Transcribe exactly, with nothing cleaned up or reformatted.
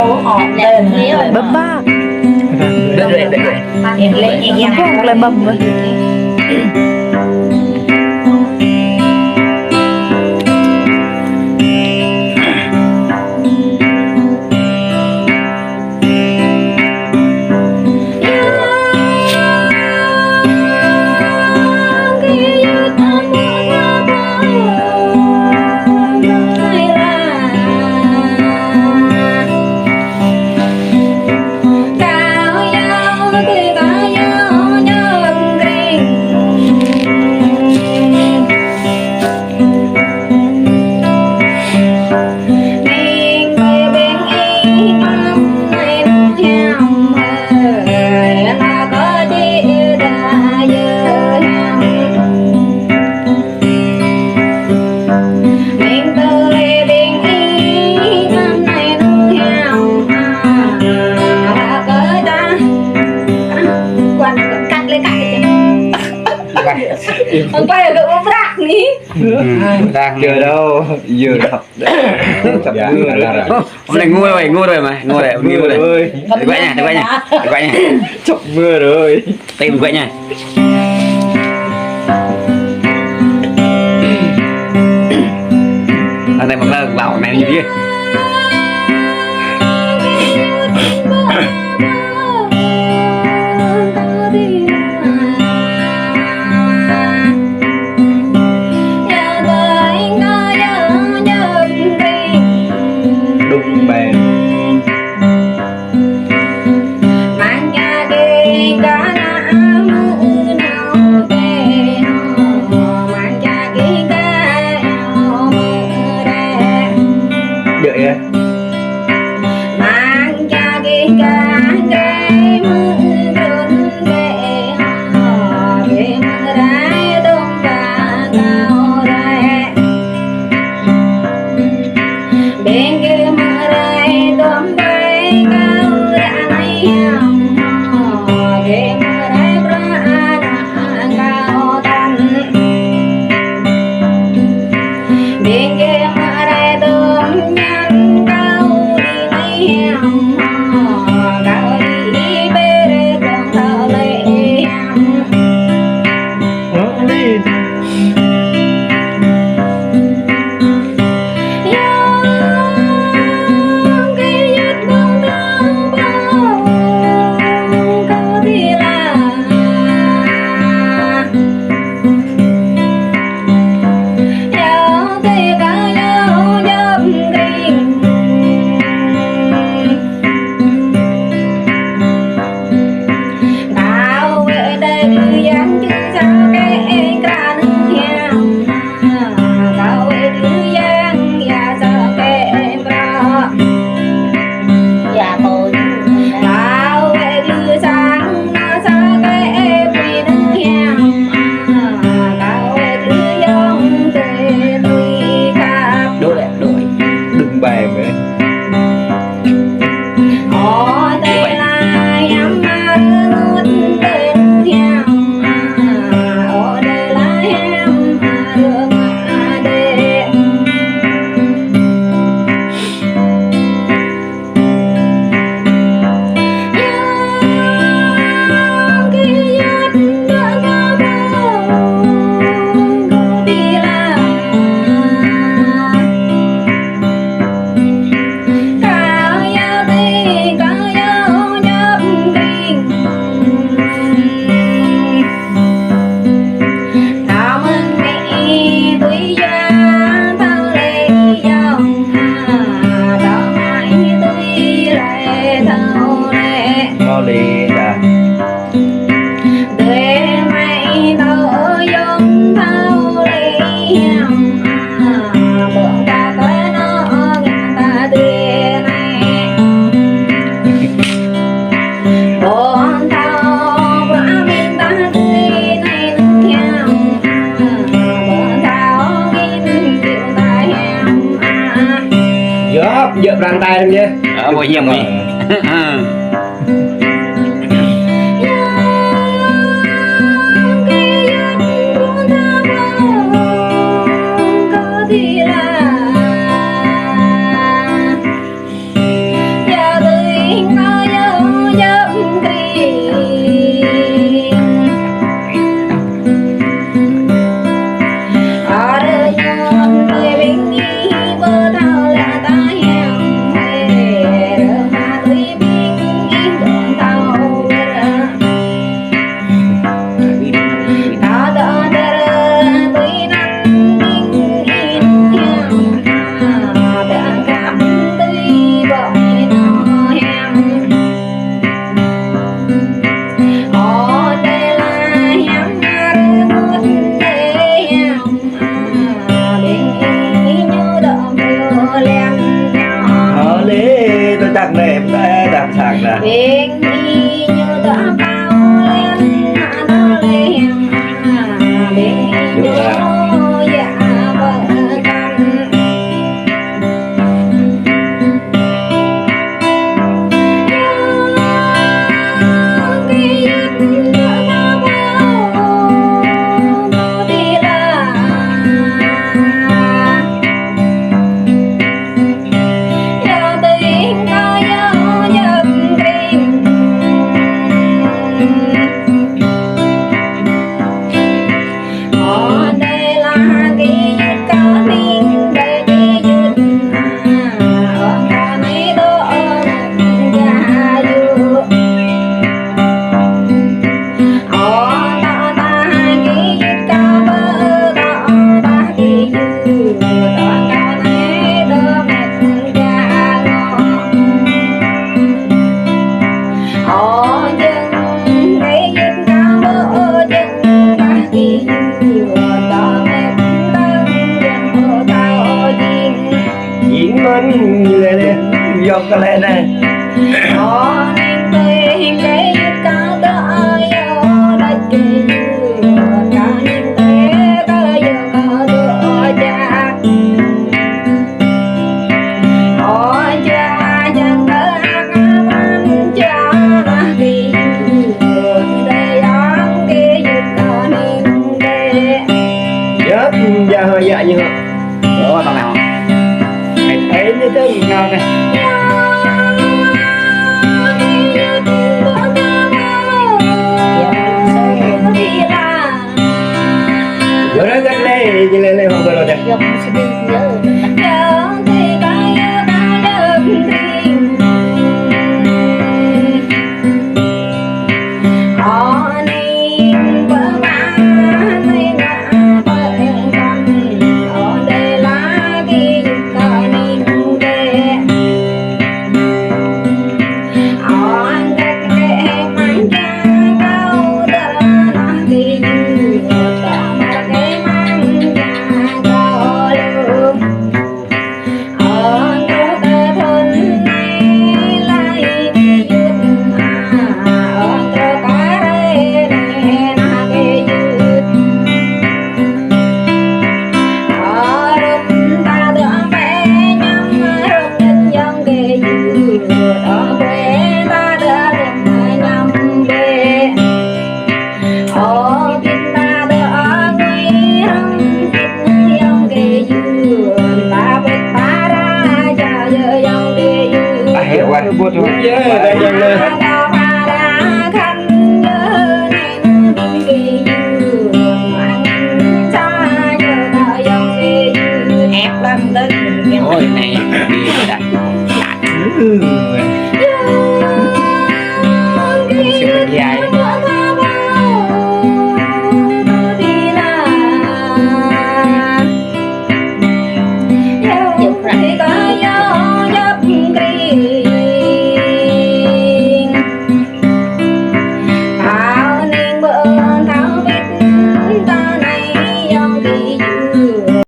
Bơbă. Bơbă, klei bơbă. Cắt lên, cắt lên. Không quay được, ôm rạc đi. Đang chưa đâu, giờ đâu. Sắp mưa rồi. Hôm nay ngu rồi, ngu rồi mà, ngu rồi, ngu rồi. Đi quay nha, đi quay nha, đi quay nha. Sắp mưa rồi. Tìm quay nha. Hôm nay một lần bảo này như thế. Đúng bèn. Dơ ya. Đuổi, đuổi. Đừng bèn. Djơ̆, djơ̆ pran tai lăm yơh. Ơ, ƀu hiam ôh. Sang đe, đe, đam sang đe. Ƀing ih ñu tơpă len, mă tơleng, ƀing ih ñu yă pơkăm. Jing mơ̆n, ñu lĕ lĕ, yŏk kơ lĕ anai. Yă, yă, yă, yă. Ơ, tao nao. Ê, ê, ê, ê, nao nè. Yua anŭn găt lĕ, ñu lĕ lĕ hŏng bơlô deh. Ôi, anai.